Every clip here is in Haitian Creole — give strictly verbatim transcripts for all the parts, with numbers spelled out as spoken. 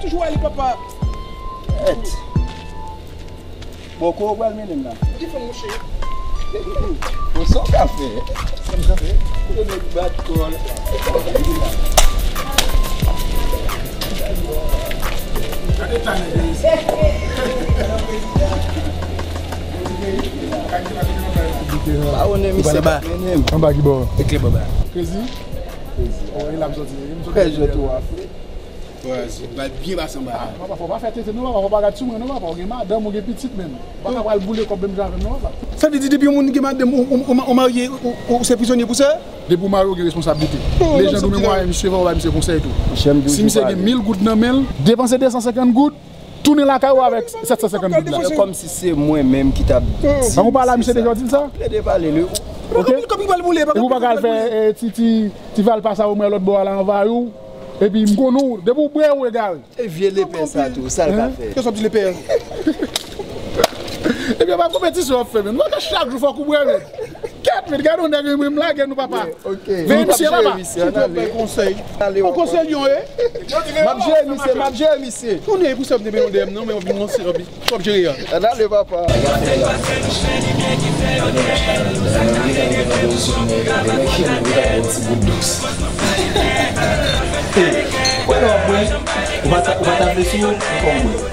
Toujou ale papa. Èt. Bon, kote w pral mennen m la? Ou te fè mouche. Bon, sa w ka fè? Sa m ka fè? Kote nèg bat kò a? Gade ta nèg yo. Bawonnen misye pa mennen m. Anba ki bò? Eklè bò ba. Krezi? Krezi. Oh, e la m soti. M soti. Fè jwèt ou a. Wè, se bal byen pase anba la. Papa, fò w pa fè tenten non, papa, fò w pa gad sou mwen non, papa, ou gen madanm, ou gen pitit menm. Ou pa ka pral boule kòb menm jan avè m non, papa. Sa vle di depi yon moun gen madanm, ou, ou, ou, ou marye, ou, ou se prizonye pou sa? Depi w marye, ou gen responsablite. Lejand ou menm, w a misye, fò w bay misye konsèy tou. Si misye gen mil goud nan men l, depanse de san senkant goud, tounen lakay ou avèk sèt san senkant goud la. Se kòmsi se mwen menm ki t ap di. An ou pale a misye deja, w di l sa? Plede pale, li. Ok? Epi w pa ka al fè, eh, ti, ti, ti valpa sa ou mwen lòt bò a la anvayi w. Epi m konnen w, depi w bwè, ou egare. E vye lepè sa tou, sa l ka fè? Kiyès w ap di lepè a? Ebyen pa konpetisyon w ap fè, men. Nou pa ka chak jou fòk ou bwè, men. Kèt, men, gade yon nèg, men, m lage nou, papa. Veye misye, papa. Misye, ann ale. Konsèy. On konsèy yon, e? M ap jere misye, m ap jere misye. Konnen pou sa m te mennen w dèyè m, non, men w ap vin yon sèl, w ap jere a. Ann ale, papa. Wè lè w ap bwè, ou pa ta, ou pa ta vle sou ou, ou konn bwè.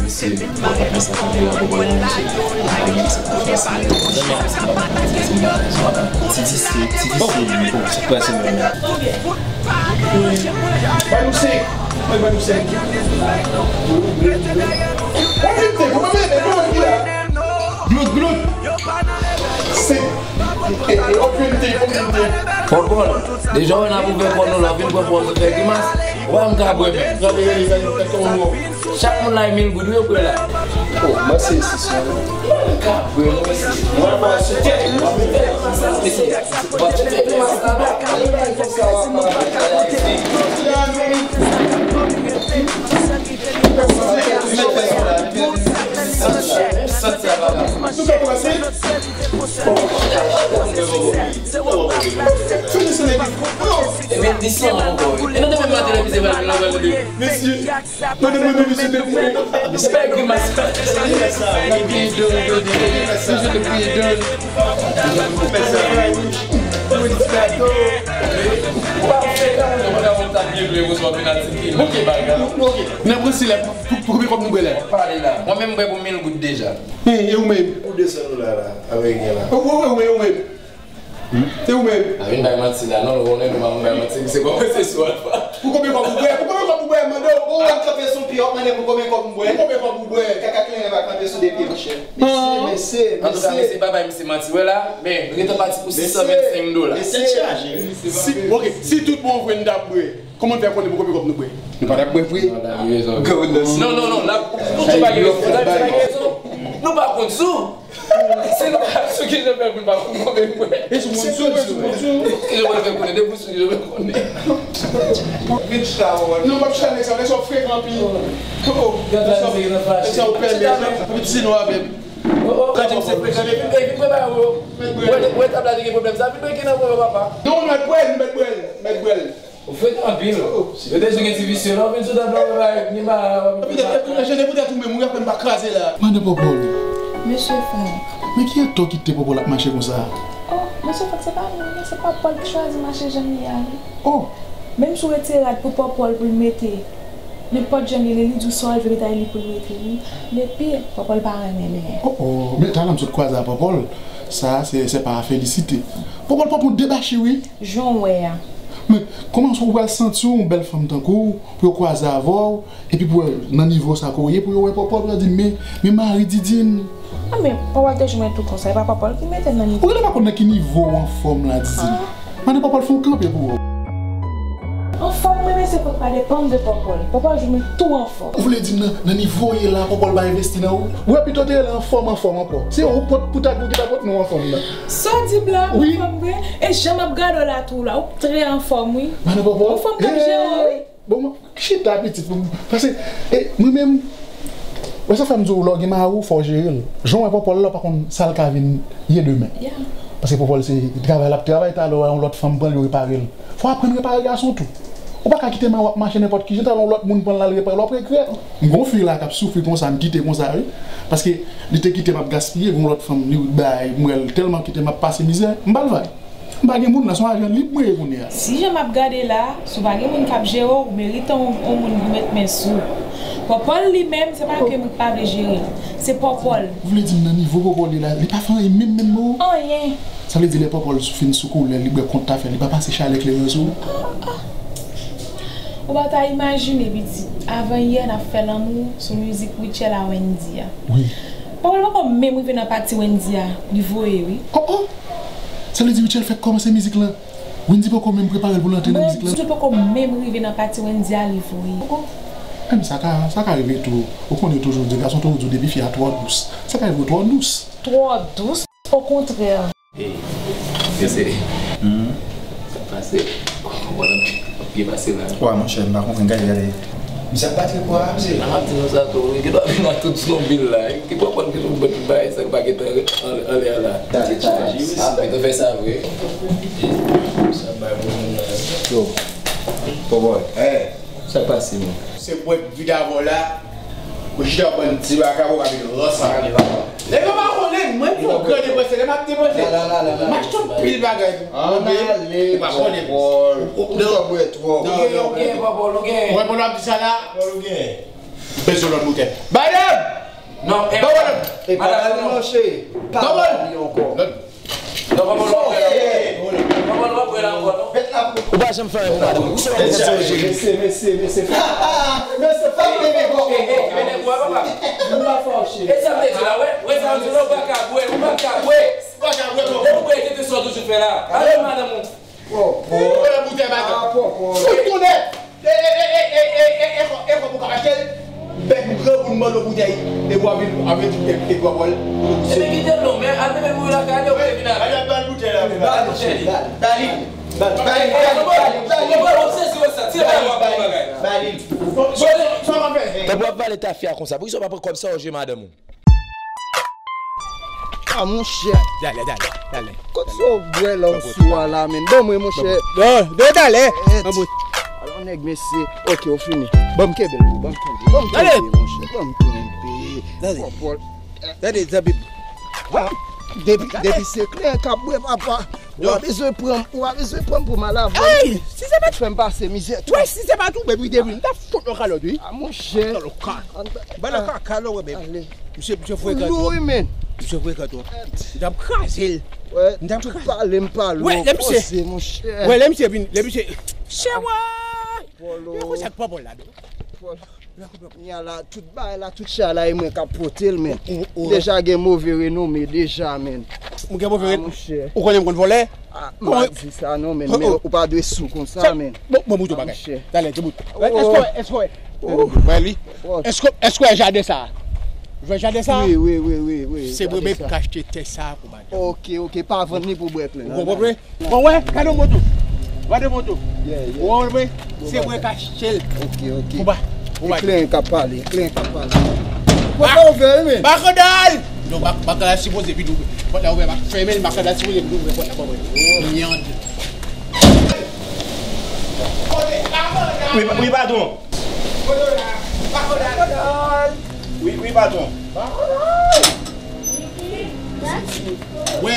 Mesye, mwen pa panse a tande la, papa, mesye. Ti dise, ti dise, bon, se kwa se mwen? Ba nou senk. Mwen ba nou senk. Mwen vin te, mwen vin te, mwen vin te. Glout, glout. Senk. Pòpòl, deja w wè n ap ouvè kò nou la, w vin pran pòz ou fè grimas, ou pa menm ka bwè menm. Chak moun la e mil goud wi yo pran la. Oh, mwen se sis yo. Mwen ka bwè, mwen se. Mwen pa sou tèt, mwen pa sou tèt. Ebyen, di sa ankò wi. E nou te menm maten lè misye pral vin la, pral vin. Mesye, mwen te mande misye de fè. Misye pa ekri mas. Misye te kriye dèyè. Nan prensip la, pou, pou konbyen kòb nou bwè la? Pale la. Mwen menm m bwè pou mil goud deja. E, e ou menm? Pou desann ou la, la, ameriken la. Ou, ou, ou, ou menm? E ou menm? A vin bay manti la, non, nou konnen nou pa konn bay manti, misye kòmanse sou Alfa. Pou konbyen kòb ou bwè? Pou konbyen kòb ou bwè, mande w? Ou wè m kanpe sou pye, w ap mande m pou konbyen kòb m bwè? Pou konbyen kòb ou bwè? Kaka kleren pa kanpe sou de pye, monchè. Mesye, mesye, mesye. Antouka, mesye, pa bay misye manti, wè la, men nou gentan pati pou sis san vennsenk dola. Mesye, mesye. Si, ok, si tout bon vre n t ap bwè, kòman n fè konnen pou konbyen kòb nou bwè? Nou pa t ap bwè vre? Non, non, non, la, nou pa gen rezon. Nou pa konn sou. Si nou pa sou, ki jan fè pou n pa konn konbyen nou bwè? E sou moun sou, e sou moun sou. Ki jan pou n fè konnen? Depi w sou, ki jan pou n konnen? Vin chita, wè. Non, m ap chita nèg sa, nèg sa w frekan anpil. Oh, oh. Gad la, nèg sa w pèmèt, non? Ou ti nou avè m. Oh, oh, gade misye frekan, epi, epi, prepare w. Wè, wè, tab la te gen pwoblèm sa, vin bwè ki nan pwoblèm, papa. Non, mèt bwè l, mèt bwè l, mèt bwè l. Ou frekan anpil. Yo te di w gen ti visye la, ou vin sou tab la, ou pa gen pa. Epi, epi, epi, epi, poutèt ou menm, ou aprann pa kraze la. Mande Pòpòl. Mesye Frank. Men ki atò kite Pòpòl ap mache konsa? Oh, mesye Frank, se pa nou, se pa Pòpòl ki chwazi mache jan l ye a, non. Oh. Menm si w retire rad pou Pòpòl pou l mete, nenpòt jan l ye, li di w sa w vle, li pou l mete, wi. Lepi, Pòpòl pa renmen menyen. Oh, oh, men talè m sot kwaze a Pòpòl, sa, se, se pa a felisite. Pòpòl pa bon debache, wi. Jan w wè a. Men, kòman w pral santi w, yon bèl fanm tankou w, pou yo kwaze avè w, epi pou wè nan nivo sa ke w ye, pou yo wè Pòpòl, pou yo di, men, men mari Didine. A, men, Pòpòl te jwenn tou konsa, e pa Pòpòl ki mete l nan nivo. Ou genlè pa konn nan ki nivo w anfòm la, Didine. Mande Pòpòl fè yon kanpe pou ou. Anfòm, mwen, mesye, fòk pa depann de Pòpòl. Pòpòl jwenn mwen tou anfòm. Ou vle di m nan, nan nivo w ye la, Pòpòl pa envesti nan ou? Ou wè pito te rele anfòm, anfòm ankò. Se ou pot pou tag ou ki ta pot nou anfòm nan. Sa w di m la, anfòm vre? E jan m ap gade w la tou la, ou trè anfòm, wi. Madan Pòpòl? Anfòm k ap jere w, wi. Bon, chita pitit pou m. Paske, e, mwen menm, wè sa fè m di w, lè w gen mari w, fò w jere l. Jan w wè Pòpòl la, w pa konn sa l ka vin ye demen. Paske Pòpòl se travay l ap travay, talè w wè yon lòt fanm pran l, yo repare l. Fò w aprann repare gason tou. Ou pa ka kite mari w ap mache nenpòt kijan, talè yon lòt moun pran l al repare l, w ap regrèt. M gon fi la k ap soufri konsa, m kite konsa, wi. Paske li te kite m ap gaspiye, gon lòt fanm, li bay, m wè l tèlman kite m ap pase mizè, m pa l vay. M pa gen moun nan, se yon ajan lib mwen ye kounye a. Si jan m ap gade la, si w pa gen moun k ap jere w, ou merite yon, yon moun pou met men sou ou. Pòpòl li menm, se pa ke m pa vle jere l. Se Pòpòl. Ou vle di m nan nivo Pòpòl ye la, li pa fè anyen menm, menm non? Anyen. Sa vle di lè Pòpòl fin sou koulè, li bwè kont afè, li pa pase chalè kleren sou ou? Ah, ah. Ou pa ta imajine, pitit. Avan yè, n ap fè lanmou sou mizik Rutshelle a Wendy a. Wi. Pòpòl poko menm rive nan pati Wendy a, li voye, wi. Oh, oh! Sa vle di Rutshelle fèk kòmanse mizik lan. Wendy poko menm prepare l pou l antre nan mizik lan. Mwen di poko menm rive nan pati Wendy a, li voye. Oh, oh. Menm sa ka, sa ka rive tou. Ou konnen yo toujou di, gason toujou di w depi fi a twò dous. Sa ka rive w twò dous. Twò dous, okontrè. Ey, mesye. Hmm? Sa pase? Konprann ap byen pase la. Wa, monchè, m pa konprann, gade, gade. Misye ap pati kwa, mesye? A, m ap di nou sa tou, wi, gen dwa vin ak tout zonbi l la. Ki pòpòl ki nou bwè tout bagay sa ki pa gentan anlè, anlè a la. Dale, dale. Jis, mwen te fè sa vre. Sa bay pou moun nan. Yo. Pòpòl. Hey. Sa k pase, menm? Se bwè vide avè w la. Ou chita w bann ti vakabon k ap vin ranse avè w. Nèg yo pa konnen, mwen pi yon gran depansè, lè m ap depanse. M achte yon pil bagay pou, pou mwen, ou pa konnen. Ou, ou, ou twò bwè twòp. Non, non, non. Ou wè, pandan w ap di sa la, ou bezwen lòt boutèy. Madanm! Non, e madanm! E pa pale non, cheri. Pa pale ankò. Non, kòman w ap bwè la ankò, non? Ou pa janm fè anyen pou madanm ou. Ou se pa konn sa w jere. Mesye, mesye, mesye, fè, mesye, fè bebe bò. Bebe bò, papa. Nou pa fòse. E sa m te di la, wè, wè sa m di la, ou pa ka bwè, ou pa ka bwè. Ou pa ka bwè, non. Depi w bwè, kite sa w toujou fè la. Ale, madanm ou. Pòpò. Ou la boutèy madanm. Ah, pòpò. Fout tounen. E, e, e, e, e, e, e, e, e, kòman w ka achte l? Bèk granmoun mande w boutèy, epi w ap vin, ap vin di, e, e, pòpòl. Ebyen, kite l non, men al bebe mouri lakay li, ou vin avè l. Al, al, ba l boutèy la. Ba l boutèy li. Ba l, ba li. Ba l, ba li, ba li, ba li, ba li. Ou sezi wè sa, tire bay w ap fè bagay. Ba li. Sa w ap fè? Tanpri w ap pale tafya konsa, poukisa w pa pran kòb sa w jwe madanm ou? Ah, monchè. Dale, dale, dale. Kot sa w bwè la, w sou a la, menn? Ban mwen, monchè. Non, non, dale. Alò, nèg, mesye. Ok, ou fini. Ban m kenbe l, ban m kenbe. Ban m kenbe, monchè. Ban m kenbe. Dale. Pòpòl. Dale, Zabib. Depi, depi se kleren k ap bwè, papa. Ou pa bezwen pran m, ou pa bezwen pran m pou malavòl. Ey, si se pa tou. Fè m pase mizè. Wè, si se pa tou, men wi, depi m t ap fout yon kalòt, wi. Ah, monchè. Kalòt, kalòt. Ba nan kaka, kalòt, wè, men. Ale. Misye, misye frekan twòp. Misye frekan twòp. M t ap kraze l. M t ap kraze l. Wè, tout pale m pale w, poze, monchè. Wè, lè misye vin, lè misye. Chewa! Yo konsa k pa bon la, non. Kounye a la, tout bagay la, tout chay la, e mwen k ap pote l, men. Deja gen move renome, deja, men. Ou gen move renome? Ah, monchè. Ou konnen m konn vòlè? Ah, m pa di sa non, men, men ou pa dwe sou konsa, men. Bon, bon, bout yon bagay. Talè, di bout. Èske, èske, wè li? Èske, èske w wè jaden sa? Ou wè jaden sa? Wi, wi, wi, wi, wi. Se mwen menm k achte tè sa pou madanm. Ok, ok, pa vann li pou bwè kleren. Ou konprann? Bon, wè, gade moto. Gade moto. Ou konprann? Se mwen k achte l. Ok, ok. Pou ba, pou ba. Kleren k ap pale, kleren k ap pale. Pòt la ouvè, wi, men. Makandal! Non, mak-, makandal sipoze vin ouvè. Pòt la ouvè, m ap fèmen l, makandal sipoze vin ouvè pòt la pou mwen. Mèd. Wi, wi, patwon. Wi, wi, patwon. Wè.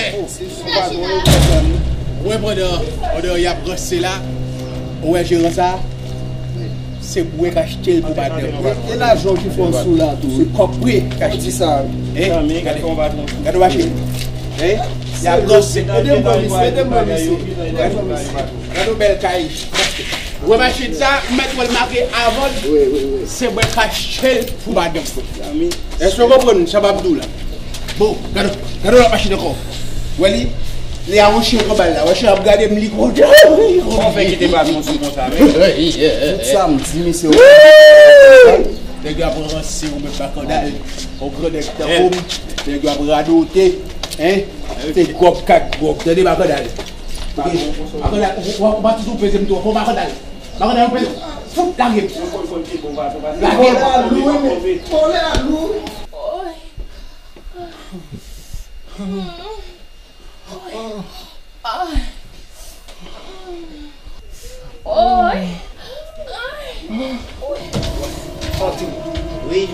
Wè, pandan, pandan y ap ranse la, ou wè jeran sa? Se mwen k achte l pou madanm. E lajan w ki fè w sou la tou. Se kòb mwen k achte sa. Gade, gade machin. Y ap ranse. Ede m pran misye, ede m pran misye. Gade yon bèl kay. Wè machin sa, ou mèt wè l make avan l. Wi, wi, wi. Se mwen k achte l pou madanm. Èske w konprann sa m ap di w la? Bon, gade, gade yon lòt machin ankò. Wè li? Li a yon chen konbal la, yon chen ap gade m li kontan. Kòman w fè kite pa m sou konsa, men? Tout sa m di, misye. Nèg yo ap ranse ou menm makandal. Yon gran nèg tankou m, nèg yo ap radote, hein? Se gwòg kat gwòg, tande makandal. Makandal, ou pa toujou peze m tou, fò makandal. Makandal, ou peze. Fout lage m. Lage m. Vòlè a lou, wi, men. Vòlè a lou. Oy. Oy. Wi.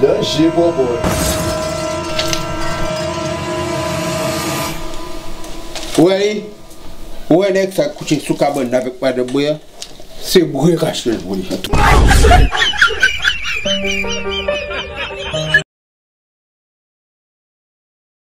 Danje bobo. Ou wè li? Ou wè nèg sa k kouche sou kabann nan avèk madanm mwen an? Se mwen k achte l pou li.